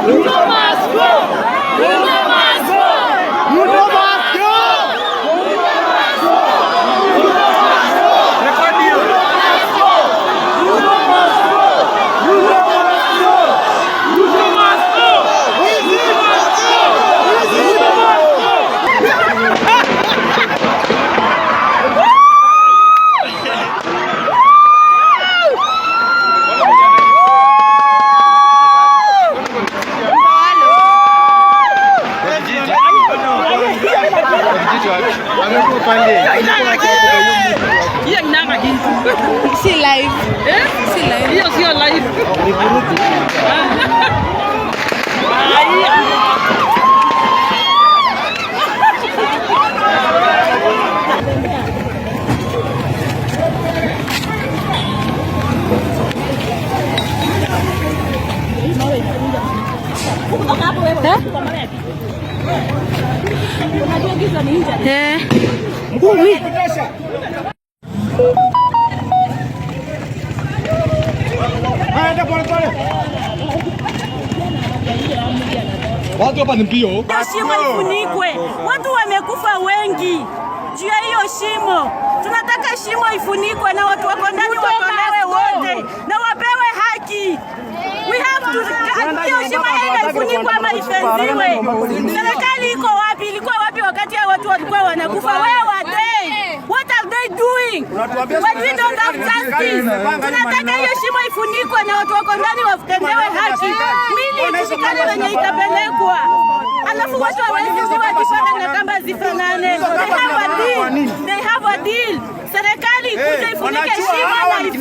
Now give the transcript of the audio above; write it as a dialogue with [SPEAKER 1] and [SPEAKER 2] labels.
[SPEAKER 1] Ruto must go. Ruto must go. Ruto must go. Ruto must go.
[SPEAKER 2] Rekodi hiyo.
[SPEAKER 1] Ruto must go. Ruto must go. Ruto must go. Ruto must go. Ruto must go.
[SPEAKER 2] Amekuwa pale.
[SPEAKER 1] Hiyo inanga kitu.
[SPEAKER 3] Si live.
[SPEAKER 1] Eh?
[SPEAKER 3] Si live.
[SPEAKER 1] Hiyo sio live. Haya.
[SPEAKER 3] Eh.
[SPEAKER 2] Kutosha. Haya, pole pole. Watu hapa ni mbio.
[SPEAKER 4] Hiyo shimo ifunikwe, watu wamekufa wengi juu ya hiyo shimo. Tunataka shimo ifunikwe na watu wako ndani watolewe wote na wapewe haki. We have to, hiyo shimo aidha ifunikwe ama ifenziwe. Serikali iko wapi? Ilikuwa wapi wakati hao watu walikuwa wanakufa? Where were they? What are they doing? When we don't have justice. Tunataka hiyo shimo ifunikwe na watu wako ndani watendewe haki. Mili ijulikane wenye itapelekwa. Alafu watu hawawezi kuwa kipande na kamba zifanane. They have a deal. They have a deal. Serikali ikuje ifunike shimo na